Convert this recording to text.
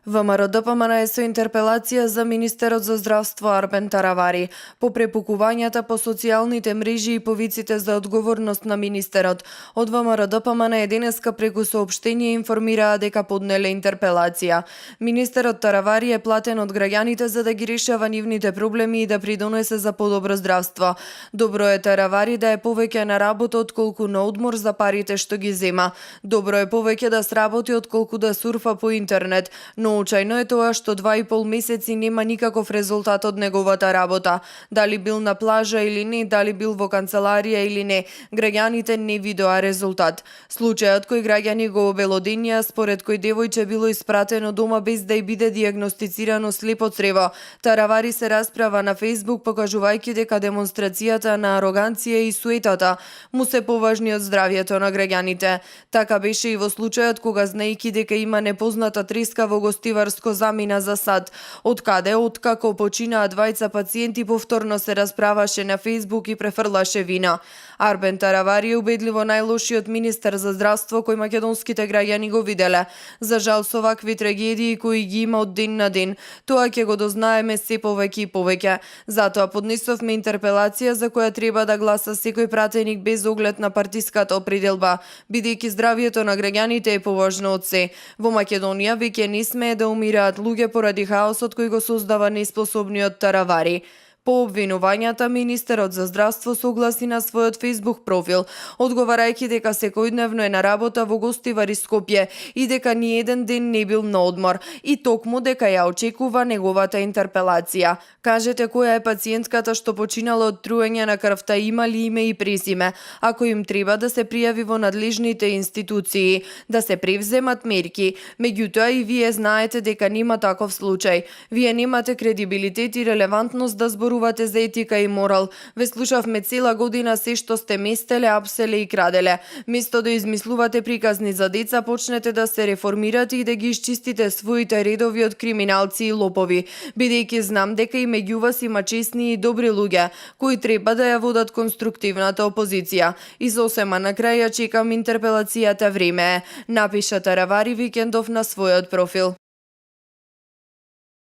ВМРО-ДПМН е со интерпелација за министерот за здравство Арбен Таравари по препукувањата по социјалните мрежи и повиците за одговорност на министерот. Од ВМРО-ДПМН денеска преку соопштение информираа дека поднеле интерпелација. Министерот Таравари е платен од граѓаните за да ги решава нивните проблеми и да придонесе за подобро здравство. Добро е Таравари да е повеќе на работа отколку на одмор за парите што ги зема. Добро е повеќе да сработи отколку да сурфа по интернет, но очајно е тоа што 2,5 месеци нема никаков резултат од неговата работа. Дали бил на плажа или не, дали бил во канцеларија или не, граѓаните не видоа резултат. Случајот кој граѓани го обелоденија, според кој девојче било испратено дома без да ја биде дијагностицирано слепо црево. Таравари се расправа на Facebook покажувајќи дека демонстрацијата на ароганција и суетата му се поважни од здравјето на граѓаните. Така беше и во случајот кога, знаејќи дека има непозната треска во гостиварско, замина за сад, откако починаа двајца пациенти, повторно се расправаше на Facebook и префрлаше вина. Арбен Таравари е убедливо најлошиот министер за здравство кој македонските граѓани го виделе. За жал, со вакви трагедии кои ги има од ден на ден, тоа ќе го дознаеме се повеќе и повеќе. Затоа поднесовме интерпелација за која треба да гласа секој пратеник без оглед на партиската определба, бидејќи здравјето на граѓаните е поважно од се. Во Македонија веќе не смее да умираат луѓе поради хаосот кој го создава неспособниот Таравари. По обвинувањата, министерот за здравство согласи на својот Facebook профил, одговарајќи дека секојдневно е на работа во Гостивар и Скопје и дека ни еден ден не бил на одмор и токму дека ја очекува неговата интерпелација. Кажете која е пациентката што починала од труење на крвта, има ли име и презиме? Ако им треба да се пријави во надлежните институции, да се превземат мерки. Меѓутоа и вие знаете дека нема таков случај. Вие немате кредибилитет и релевантност да зборувате за етика и морал. Ве слушавме цела година се што сте местеле, апселе и краделе. Место да измислувате приказни за деца, почнете да се реформирате и да ги исчистите своите редови од криминалци и лопови. Бидејќи знам дека и меѓу вас има честни и добри луѓе, кои треба да ја водат конструктивната опозиција. Изосема на крај ја чекам интерпелацијата, време е, напиша Таравари Викендов на својот профил.